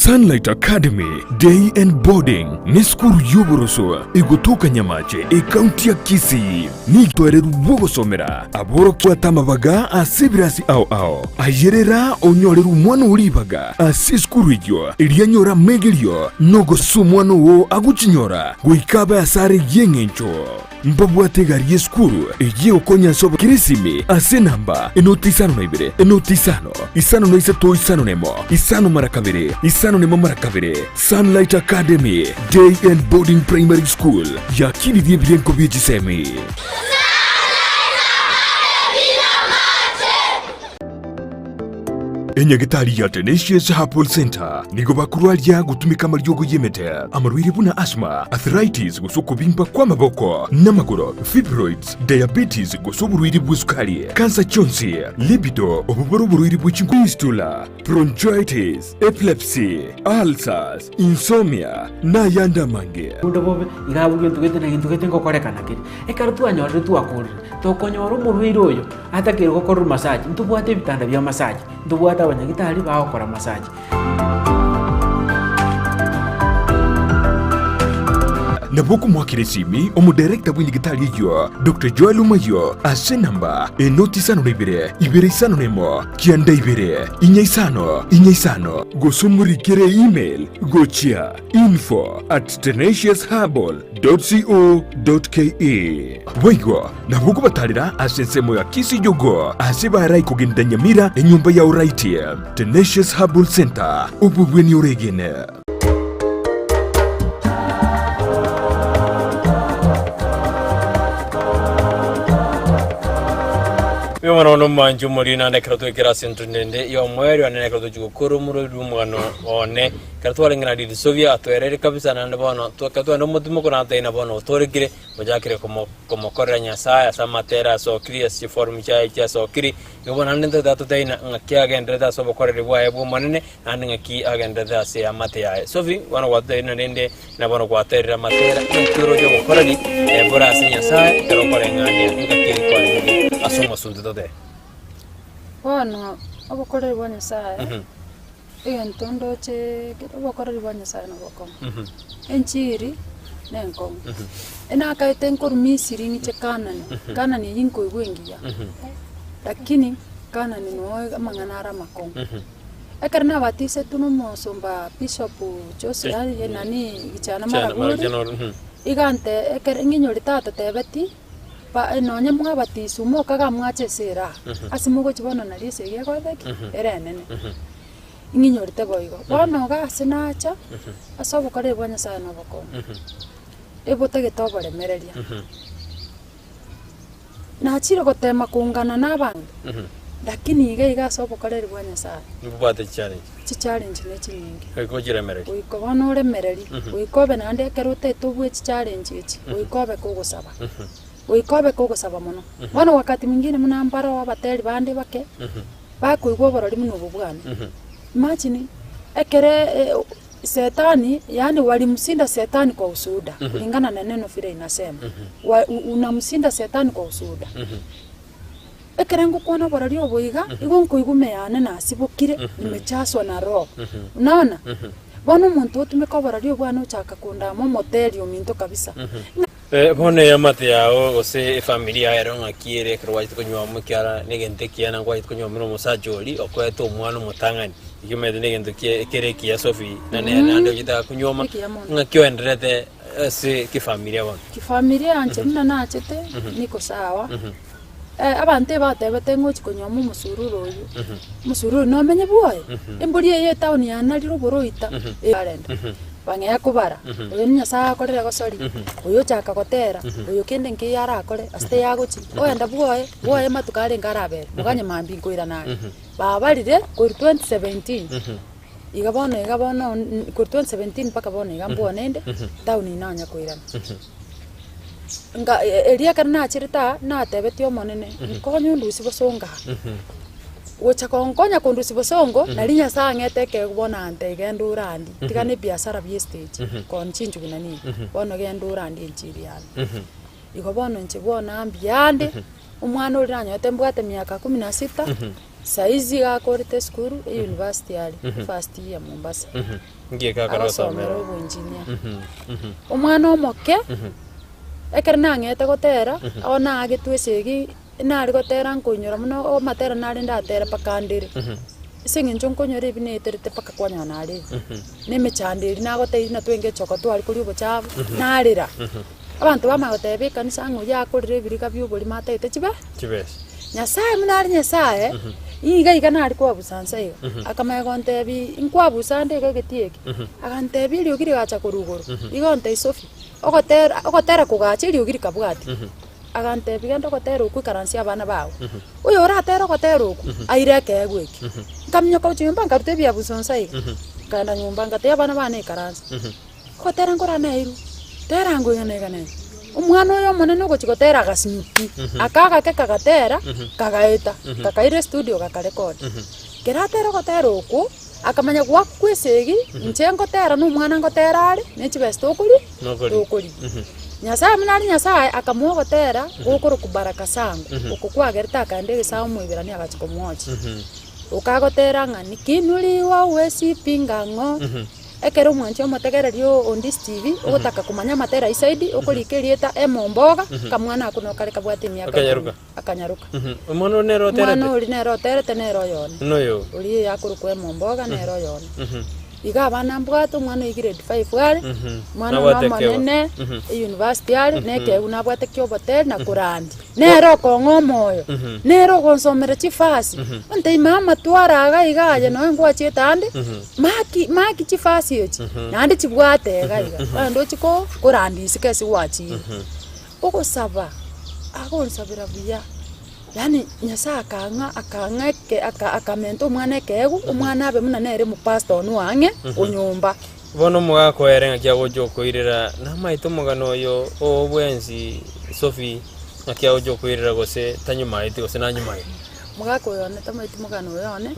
Sunlight Academy Day and Boarding nesukuru y'oboroso egotoka Nyamache ekaunti ya Kisii. Nitoereru bw'ogosomera aborokia amabaga ase ebirasi ao ao. Ayerera onyorere omwana oo ribaga ase esukuru eyio erio anyore amegerio na ogosa omwana oo agochinyora goika abe asare y'eng'encho. Mbabwate egari y'esukuru eyio egokonya ase obokirisimi ase enamba enoti isano na ibere, enoti isano, isano na isato isano na emo, isano mara kabere, isano na emo mara kabere. Sunlight Academy Day and Boarding Primary School yakinirie ebirengo bie chisemi. Enyagitari ya Tenacious Herbal Center nigo bakorwaria gotumeka amariogo y'emete, amarwaire buna asthma, arthritis gose okobimba kw'amaboko n'amagoro, fibroids, diabetes gose oborwaire bw'esukari, kansa chionsi, libido, obobore oborwaire bwe chinko, fistula, bronchitis, epilepsy, ulcers, insomnia, na ayande amange. Onde bobe, iga abwo gento gete na gento gete ngokorekana kere. Ekero twanyorire twakorire, tokonyora omorwaire oyo atakeire gokorerwa massage, ntobwate ebitanda bia massage, ntobwate abanyagitari bagokora massage. Nabo okomoakera esimi omodirector bw'enyagitari eyio, Doctor Joel Omayio, ase enamba enoti isano na ibere, ibere isano na emo, kianda ibere, inya isano, inya isano, gose omorikere email gochia info at tenaciousherbal dot co dot ke. Boigo nabo okobatarera ase ensemo ya Kisijogo ase barai kogenda Nyamira enyomba ya Oraiti. Tenacious Herbal Center, obobweni oregene. Mbuya mono nomoanchi omoria naende ekero twaikire ase entunda ende y'omoerio naende ekero tochia gokora omorweri bw'omogano one. Ekero twarenge na Lilisobia atwereire kabisa naende bono ekero twagenda omotimoko natotebia ng'a bono otorekire ochakire komo komokorera Nyasaye ase amatera asokiri ase chiforum chiaye chiasokiri. Igo bono naende ntoteba totebie ng'a ng'aki agenderete ase obokoreri bwaye bw'Omonene naende ng'aki agenderete ase eamate yaye. Sophie, bono gwatotebia ng'a rende Na bono gwaterire amatera, naki oroche obokoreri bore ase Nyasae ekero okoreng'ania engaki eri kwarenge ase omosunte tote? Bono obokoreri bwa Nyasae, egento ndoche kere obokoreri bwa Nyasae nobokong'u. Enchiri nenkong'u. Enakaete nkorwa Misiri ng'iche Kanani, Kanani eyio nkoigwa engiya, lakini Kanani noo amang'ana are amakong'u. Ekero nabatisetwe nomosomba Bishop Jose aye nani Gichana Maragoli, iga nte ekere ng'inyore tatotebeti ba nonye mwabatiswa mokaga mwache ase eraha, ase mogochia bono nario esegi egoeta ki? Ere enene. Ng'inyorete boigo. Bono iga ase nacha, ase obokoreri bwa Nyasaye na obokong'u, ebotagete oboremereria. Nachire gotema koungana na abanto, lakini iga iga ase obokoreri bwa Nyasae. Nibwate chichallenge. Chichallenge ne chinyinge. Goika ochiremererie. Goika bono oremererie, goika obe naende ekero otaete obue chichallenge echi, goika obe kogosaba. Goika obe kogosaba mono. Bono wakati mwingine buna mbaroo abateri bande bake, bakoigwa oborori buna obo bwane. Imagine, ekere Setani, yaani walimshinda Setani kwa ushuhuda, kulingana na neno vile inasema. Wa, u, unamshinda Setani kwa ushuhuda. Ekere ngokwana oborori obo iga, igo nkoigwa ime yane nasibokire, nimechaswa na Roho. Unaona? Bono omonto otumeka oborori obwo bwane ochaka kondama omoteri ominto kabisa. Ng'a. Bono eamate yao gose efamiri yao ero ng'aki ere ekero gwachete konywa ekiara negento ekiya na gwachete konywa buna omosacha oria okoete omwana omotang'ani. Ekio omanyete negento kie kere ekiya Sophie na nere naende ochete agakonywoma Ekiya mono. ng'aki oendererete ase kifamilia bono. Kifamilia inche buna nachete niko sawa, abanto ebatebete ngochi konywoma omosururu oyio, omosururu oyio nomenye bwoye, embori eye etown yanarire oboroita arende, bang'ea kobara, oyo ni Nyasaye akorire gosori, oyo ochaka gotera, oyo kende nkeiyo arakore ase teyagochi, oenda bwoye, bwoye matuko arenge arabere, moganye mambia nkoirana are. Babarire korwa 2017 iga bono iga bono korwa 2017 mpaka bono iga mbwone inde town inanya koirana. Nga eria ekero nacherete aa natebetie omonene nkonye ondusie bosongo aa. Gocha konkonya kondusia bosongo nari Nyasaye ang'ete ekeegwa bono ante genda orandie tiga na ebiasara bia estage koonia chinchugu na nini bono genda orandie enchiri yane. Igo bono inche bono mbuya ande, omwana oria nanyorete mbwate miaka kumi na sita, saizi iga akorete esukuru, eyunivasiti aria, first year Mombasa. Nki eke akare Agosomera gosomera? oboengineer. Omwana omoke, ekero nang'ete gotera, oo naagetwe esegi, nare gotera nkoinyora mono amatera nare ndatere mpaka ndere. Ase eng'encho nkonyora ebi neeterete mpaka kwanyora narire. Na emechando eria nagotebia buna twenge echoka tware koria obochafu, narera. Abanto bamanya goteba ekanisa ng'a oyio akorire ebirika bi'oborimo ataete chibe? Chibesa. Nyasaye buna are Nyasaye, iga iga nare koabusa nse iga, akamanya gontebia inkwabusa ande iga egetii eke, agantebia eriogi rigacha korwa igoro, igo ontebia Sophie, ogotera ogotera kogacha eriogi rikabwatia. Agantebia genda ogotera okwo ikaransie abana bao, oyo oratere ogotera okwo, aire ekeegwa eke. Nkaminyoka gochia nyomba nkaruta ebiabuso nse iga, nkaenda nyomba ngatebia abana bane ikaransa. Ogotera nkoraneirwe, tera ngoigana igana iga. Omwana oyo omonene ogochia gotera agasinywa pi, aka agake kagatera, kagaeta, kakaira estudio gakarecord. Ekero atera ogotera okwo, akamanya goakwa esegi, inche ngotera na omwana ngotera are, ne chibesa tokoria, Nokori. tokoria. Nyasaye buna are Nyasaye, akamoa ogotera gokorokwa Baraka Sangu, oko kwagerete akaenda egesago omoiberania agachia komwochia. Okagotera ng'a nikinuliwa huwezi pinga ng'o. Ekero omwanchi omotegereri o Ondisi TV ogotaka komanya amatera ai saidi, okorika erieta Emomboga, akamwana ako nokare kabwate emiaka Akanyaruka. ikomi, akanyaruka. Omwana oria nere oterete? Omwana oria nere oterete nere oyone. Noyo. Oria oyakorokwa Emomboga nere oyone. Iga abana mbwate, omwana oyo grade five are, omwana one Nabwate ekeegwa. omonene, eyunivasiti are, na ekeegwa nabwate kia oboteri na korandia. Nere okong'a omoyo, nere ogonsomera chifasi, ontebia mama twara iga iga aye noe ngwachiete ande, maki maki chifasi echi, naende chibwate iga iga, naende ochie ko korandia isiko ase gwachire. Ogosaba, agonsabera buya. Yaani Nyasaye akang'a akang'a eke aka akamenta omwana ekeegwa, omwana abe buna nere omopastor one oang'e onyomba. Bono omogaka oere ng'aki agocha okoirera, namaete omogano oyo oo bwensi Sophie ng'aki agocha okoirera gose tanyumaeti gose nanyumaeti. Omogaka oyo one tamaeti omogano oyo one.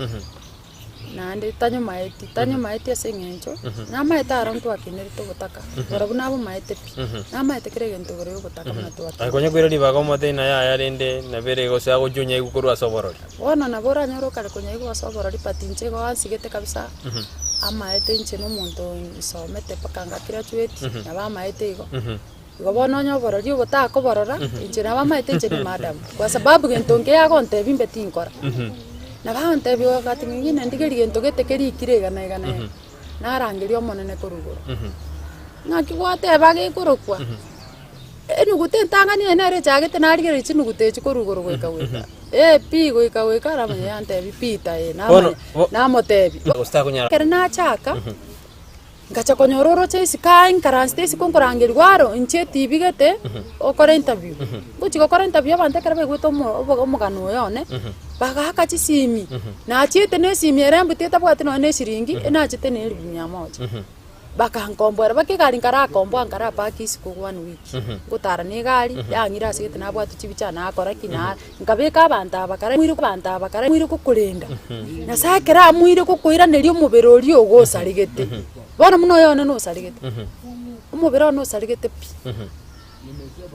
Naende tanyomaeti, tanyomaeti ase eng'encho, namaete aro ntwakenerete obotaka, barabwo nabomaete pi, namaete kera egento igoro y'obotaka buna Aye twakenerete. konya koira ribaga omote ng'a yaya rende nabere gose agochia onyaigwe korwa ase oborori. Bono nabo oranyore okare konyaigwa ase oborori but inche igo ansigete kabisa, amaete inche na omonto nsomete mpaka nga graduate, nabo amaete igo. Igo bono onye oborori obo takoborora, inche nabo amaete inche ne madam, kwa sababu gento nkeyo agontebia mbe tinkora. Nabo agontebia wakati mwingine ndigerie gento gete kerikire iga na iga na iga, narangeria omonene korwa igoro, ng'aki gwateba gekorokwa, enuguta entang'ani eye nere echagete narigereria chinuguta echi korwa igoro goika goika, eh pi goika goika namanya yantebia pita eh, Bono, namanya bo- namotebia. Gose takonyara. Ekero nachaka. Ngacha konyora oroche isiko aye nkaransete isiko nkorangerigwa aro inche etibi gete okore interview. Ngochia gokora interview abanto ekero baigwete omo obo omogano oyo one, bagaaka chisimi, nachiete na esimi ere mbuti etabwati nonye na eshiringi, enachete na elifu mia moja. Bakankomboera mpaka egari nkarakomboa nkarapaki isiko one week, ngotara na egari, yang'ira ase gete nabwate chibicha nakora ki na Nkabeka abanto aba kare moire abanto aba kare moire gokorenda. Nyasae ekero amoire gokoiraneria omobere oria ogo osaregete, bono buna oyo one nosaregete, omobere one nosaregete pi.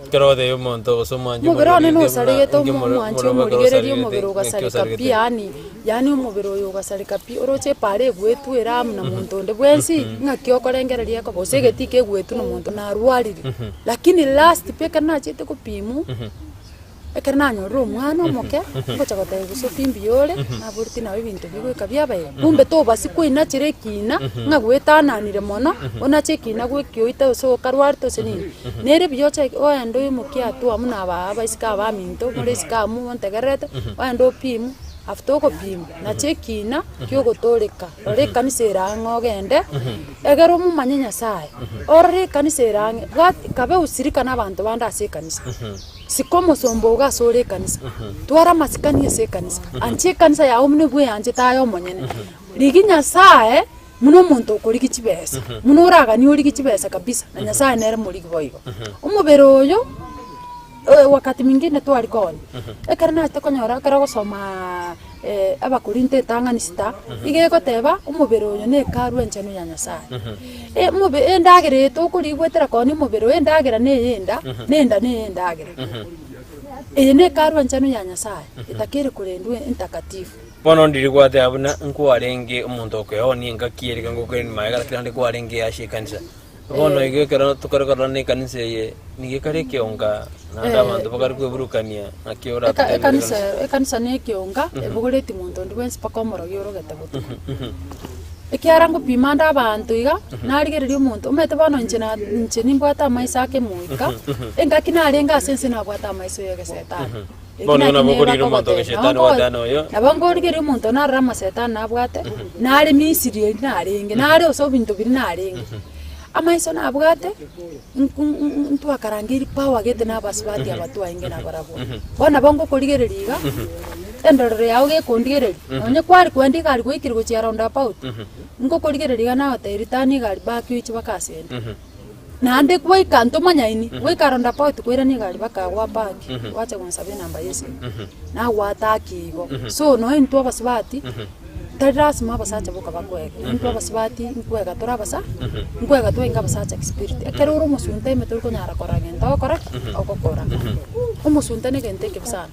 Ekero ogotebia omonto gose omwanchi Omobere one omorigereria buna nosaregete inki omo- omoro omwanchi omorobe ekero omorigereria osaregete, omobere ng'aki ogasareka pi osaregete. yaani yaani omobere oyo ogasareka pi, oroche epaara egwetwe ere amo na monto onde bwensi, ng'aki okorengereria ekoba gose egetii kegwetwe na omonto narwarire. Lakini last pi ekero nachiete gopimwa. Ekero nanyorire omwana omoke, ngocha gotebia gose pi mbuya ore, naboreti nabo ebinto bigoika biabaire, kumbe tobasi koinachera ekina, ng'a gwetananire mono, onache ekina gwekioita gose okarwarete gose nini. Nere buya oche oende oimokie hatua buna aba abaiseke abaminto, more isiko abwo montegererete, oende opimwe, after ogopimwa, nacha ekina kiogotoreka, rora ekanisa ere ang'e ogende, egere omomanye Nyasaye, orore ekanisa ere ang'e, bwati kabe usirika na abanto bande ase ekanisa. Sika omosomba ogo ase ore ekanisa, twara amasikani ase ekanisa, ancha ekanisa yao buna bweanchete aye omonyene. Rigia Nyasaye buna omonto okorigia chibesa, buna oraganie origie chibesa kabisa, na Nyasaye nere morigi boigo. Omobere oyo wakati mwingine twari konya, ekero nachete konyora ekero ogosomaaa Abakorinto etang'ani sita, iga egoteba omobere oyo ne hekalu enchenu ya Nyasaye. Omobe endagera eye tokoria goetera konya omobere oyo endagera na eyenda, na enda na eyendagera. Eye ne hekalu enchenu ya Nyasaye, etakeire korendwa entakatifu. Bono ndiri gwateba buna nkwarenge omonto okoeonia engaki ere ngokore magega lakini naende kwarenge ase ekanisa. Bono igo ekero tokare korora na ekanisa eye nigo ekare ekeonga naende abanto bakare kweburukania naki Eka- oratotebie ekanisa ekanisa na ekeonga ebogoretie monto onde bwensi mpaka omorogi orogete botuko. Ekiagera ngopima ande abanto iga, narigereria omonto, omanyete bono inche na inche nimbwate amaiso ake moika, engaki narenge ase ense nabwate amaiso ya egesetani. Eki Bono naki nabo neba okorigereria omonto kogotebia, ogesetani nabo gwateba noyo. nabo nkorigereria omonto narora amasetani nabwate, nare Misiri eria narenge, nare ase ebinto biria narenge. Amaiso nabwate, nku ntwakarangeiri power gete na abasubati aba twaenge nabarabwo. Bono nabo ngokorigereria iga, endorero yago gekondigereria, nonye kware koenda egari gwaikire gochia round about, ngokorigereria iga nagotebirie tani egari back oiche mpaka ase ende. Naende gwaika ntomanyaini, gwaika round about kwairania egari mpaka agwo apark, gwacha gonsaba enamba ya esimi, nagwataki igo. So nonya intwe abasubati, Tari lasima abasacha boka bakwege, intwe abasubati nkwega tore abasa, nkwega twenge abasacha kispiriti. Ekero ore omosunte ime tori konyara korora gento ogokora ki? Ogokora. Omosunte na egento ekebe sana.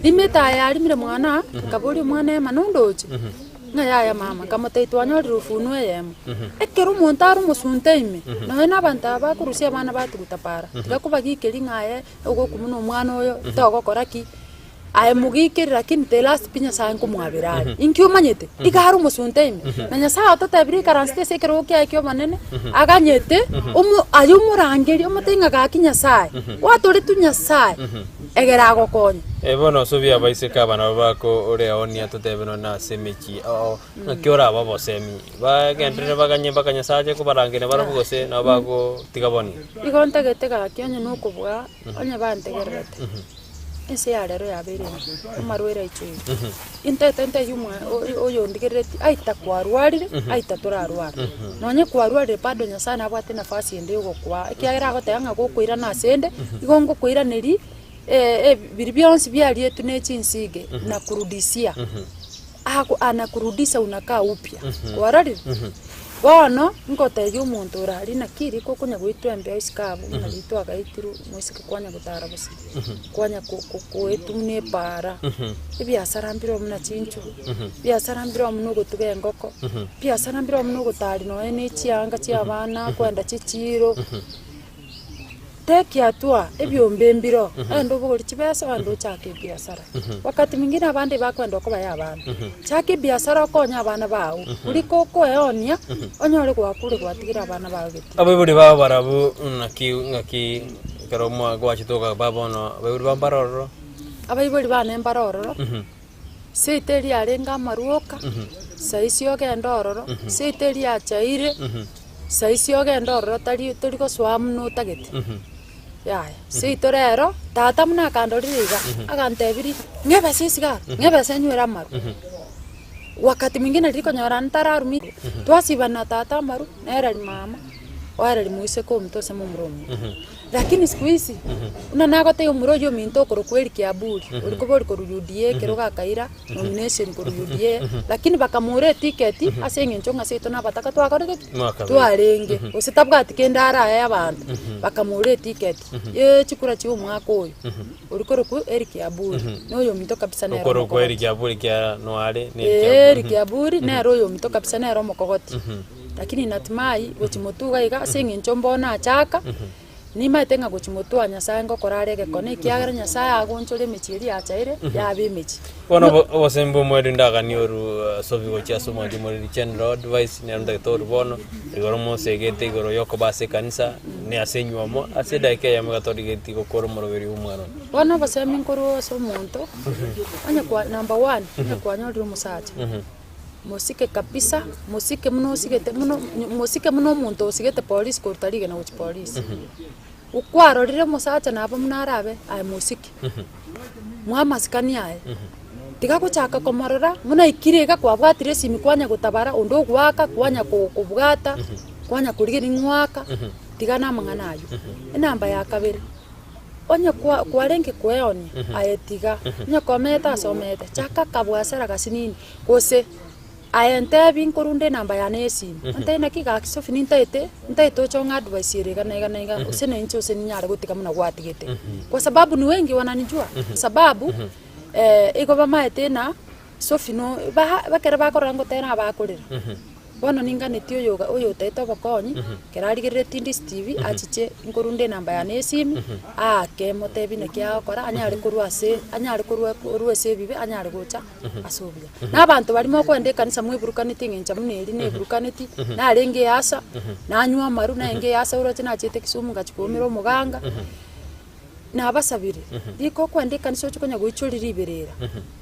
Rimo etaya yarimire mwana, nkaboria omwana ema nondoche? Ng'a yaya mama, nkamotebia twanyorire ufunuo eyemo. Ekero omonto are omosunte ime, nonye na abanto aba bakorusia abana batuguta para, tiga kobagikeria ng'a aye ogokumuna omwana oyo, togokora ki. Aye mogikeri lakini the last pi Nyasaye nkomwabera are. Inki omanyete? Iga are omosunte ime. Na Nyasaye ototebirie ikaransete ase ekerogo kiaye ki'obonene, aganyete omo aye omorangerie omotebi ng'a gaki Nyasaye, gwatoretwe Nyasaye, egere agokonye. Eh, bono osubie abaiseke aba nabo bakoreonia totebe nonye ase emechie oo, ng'aki orabe obosemi, bagenderere baganye mpaka Nyasaye ache kobarangeria barabwo gose nabo bagotiga bonie? Igo ntagete gaki onye nokobua, onye bantegererete. Ense ya rero yabeire embe, amarwaire aichoire. Intete ntebie omwa oyo oyondigerereti aita kwarwarire, aita torarwara. Nonye kwarwarire bado Nyasaye nabwate enafasi ende yogokoa, ekiagera agoteba ng'a gokoirana asende, igo ngokoiraneria biria bionsi biarietwe ne chinsige, nakurudishia. Ako anakurudisha unakaa upya. Kwarorire? Bono ngotebia omonto ore aria naki riko okonya goitwa embeo isiko abwo buna riria twagaitirwe moiseke kwanya gotara bosa, kwanya ko- ko- koetwa buna epaara, ebiasara mbire buna chinchugu, ebiasara mbire buna ogotuga engoko, ebiasara mbire buna ogotaria nonye na echianga chia abana, kwenda chichiro. Take hatua, ebiombe mbiroo, ogende obogori chibesa ogende ochake ebiasara. Wakati mwingine abande bakwenda okobaya abana, chaka ebiasara okonye abana bao, kuliko okoeonia onyore gwakure gwatigire abana bao egetii. Abaibori bao barabwo naki ng'aki ekero mwa gwachete okaba bono abaibori bao mbare ororo? Abaibori bane mbare ororo, seito eria yarenge amarwoka, saisi ogende ororo, seito eria yachaire. Saisi ogende ororo tari tori gosoa buna otagete, yaya. Seito rero, tata buna akandorire iga, agantebirie, ng'a ebesa esigara, ng'a ebesa enywere amaru. Wakati mwingine riria konyora ntararumia, twasibana na tata amaru, nere ri mama, oere ri moiseke ominto ase momura ominto. Lakini siku hizi, buna nagotebia omura oyio ominto okorokwa Eric Aburi, oria koba ori korwa UDA ekero gakaira. Nomination korwa UDA, lakini bakamoura etiketi ase eng'encho ng'a seito nabataka twakorete ki? Mwakabere. Twarenge, gose tabwati kende arae abanto, bakamoura etiketi ye chikura chia omwaka oyo, oria korokwa Eric Aburi, na oyominto kabisa nere Okorokwa omokogoti. Eric Aburi kiara noare na Eric Eeh, Aburi. Eric Aburi nere oyominto kabisa nere omokogoti, lakini natumai gochia motuga iga ase eng'encho mbono achaka. Nimaete ng'a gochia motwe a Nyasae ngokora are egekone, ekiagera Nyasae agonchora emechie eria yachaire yaba emechie. Bono obo- obosemia bwa omoreri ndaganie oru Sophie gochia ase omwancho omoreri general advice nere ntagete oru bono, igoro mosegete igoro yokoba ase ekanisa, ne ase enywomo, ase edageka eyemo iga torigetie gokora omoroberi bwa omwana oyo. Bono obosemia nkorwa ase omonto, onye kwa number one, onye kwanyorire omosacha. Mosike kabisa, mosike buna osigete buna mosike buna omonto osigete polisi koruta rigena gochia polisi. Kwarorire omosacha nabo buna arabe, aye mosike, moe amasikani aye, tiga gochaka komorora buna aikire iga kwabwatire esimi kwanya gotabara onde ogoaka kwanya ko kobwata, kwanya korigereria ning'o oaka, tiga na amang'ana aywo. Enamba ya kabere. Onye kwa kwarenge kweonia, aye tiga, onye komete ase omete, chaka akabwasera gasinini, gose aye ntebi nkorunde enamba yane ya esimi, ontebie naki gaki Sophie nintaete, ntaete oche ong'e advice ere iga na iga na iga, gose na inche gose ninyare gotiga buna gwatigete. Kwa sababu ni wengi wananijua, sababu igo bamaete ng'a Sophie no ba ekero bakorora ngotera abakorera. Bono ninganetie oyoga oyotaete obokonyi, ekero arigereretie Ndisi TV, achiche nkorunda enamba yane ya esimi, aake motebi naki agokora anyare korwa ase anyare korwa korwa ase ebibe anyare gocha ase obuya. Na abanto baria mokoenda ekanisa mweburukaneti eng'encho buna eria neburukaneti, narenge easa, nanywa amarwa, narenge easa oroche nachiete Kisumu ngachia koumera omoganga. Nabasabire, rika okwenda ekanisa oche konya goichoria riberera.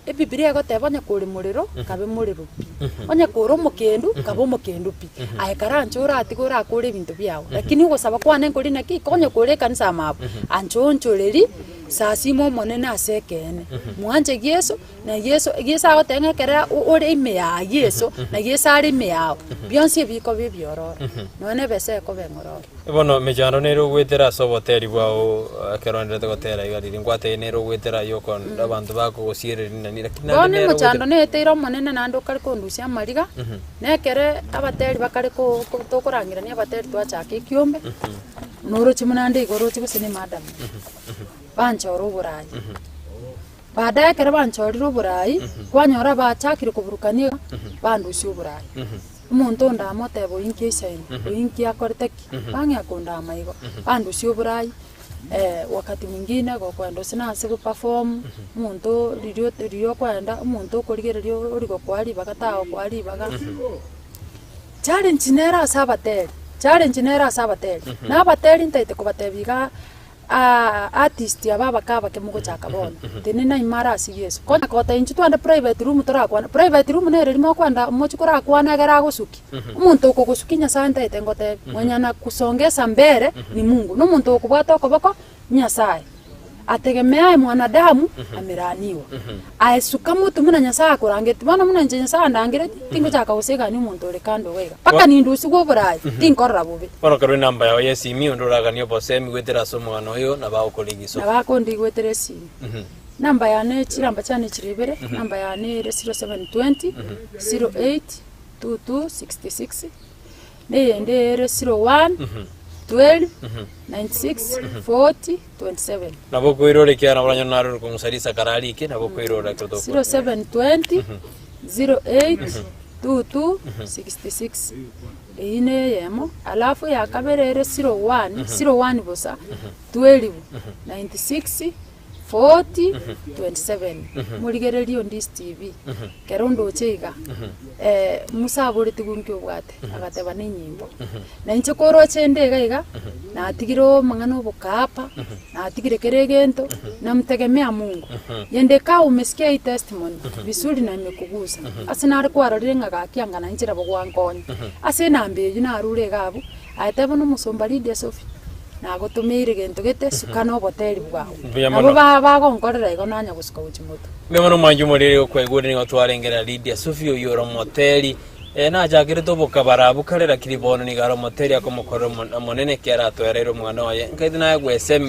Ebibilia egoteba onye kore morero, kabe morero pi. Onye kore omokendu, kabe omokendu pi. Aye karanche oratige orakore ebinto biago. Lakini ogosaba kwane nkori naki, konya kore ekanisa amabo, ancha oonchoreri, sasima Omonene ase ekeene. Mwanche Yeso, na Yeso, Yeso agoteba ng'a ekere ore ime ya Yeso, na Yeso are ime yao, bionsi ebikoba ebiororo, nonya na ebesa ekoba eng'ororo. Bono emechando nere ogoetera ase oboteri bwao ekero oenderete gotera iga riria nkwatebire nere ogoetera ayio okon abanto bakogosiereria nani lakini naende Bono nere emochando ogoetera. neeteire Omonene naende okare kondusia amariga, na ekere abateri bakare ko ko tokorangerania abateri twachaka ekiombe, noroche buna ande igo oroche gose na emadam, banchore oborai. Baadaye ekero banchorire oborai, kwanyora bachakire koburukania bandusia oborai. Omonto onde amotebe oyio nki aisaine, oyio nki akorete ki, bang'ea kondama igo, bandusia oborai wakati mwingine gokoenda gose na ase goperform, omonto riria riria okoenda, omonto okorigereria ori gokoa ribaga tagokoa ribaga. Challenge nere ase abateri, challenge nere ase abateri, na abateri ntaete kobatebia igaa. Artist aba abake abake mogochaka bono, tenena imara ase Yeso. Konya goteba inchuo twende private room torakwane, private room nere riria mokoenda mochie korakwana egere agosukia. Omonto okogosukia Nyasaye ntaete ngotebie, mwenye anakusongesa mbele ni Mungu, na omonto okobwata okoboko, Nyasaye. Ategemeaye mwanadamu amelaaniwa. Aye suka motwe buna Nyasae akorangetie. Bono buna inche Nyasae andangeretie, tingochaka gosegania omonto ore kando iga iga. Mpaka nindusigwe oboraai, tinkorora bobe. Bono karue enamba yao y'esimi, onde oraganie obosemi goetera ase omogano oyo, nabo agokorigia iso. Nabo akondigia goetera esimi. Namba yane chinamba chiane chire ibere, namba yane ere 0720 08 22 66. Na eyende ere 01 12 96 40 27. Nabo okoirora ekiagera nabo oranyore naro ore kong'usa risakara arike, nabo okoirora ekero tokwana. 0720 08 22 66 eyio ne eyemo, alafu eya kabere ere 01 01 bosa 12 96 40 27 Morigererie onde ase TV, ekero ondoche iga, Musa aboretigwe nki obwate? Agateba nenyimbo. Na inche koroche inde iga iga, natigire amang'ana obokaapa, natigire kera egento, namtegemea Mungu. Yende kaa umesikia hii testimony, vizuri na imekugusa. Ase nare kwarorire ng'a gaki anga nainche nabo gwankonya. Ase enamba eyio narure iga abwo, Aye teba nomosomba Lidia Sophie, nagotomeire gento gete, suka noboteri bwao. Mbuya Nabo mono. ba- bagonkorera igo nanya gosuka gochia motwe. Mbuya mono mwanche omoriri okwaigure nigo twarengera Lydia Sophie oyio ore omoteri eh, nachakerete obokabara abwo kare lakini bono nigo are omoteri akomokorera omo- omonene ekero atoereire omwana oye nkaete naye gwesemi.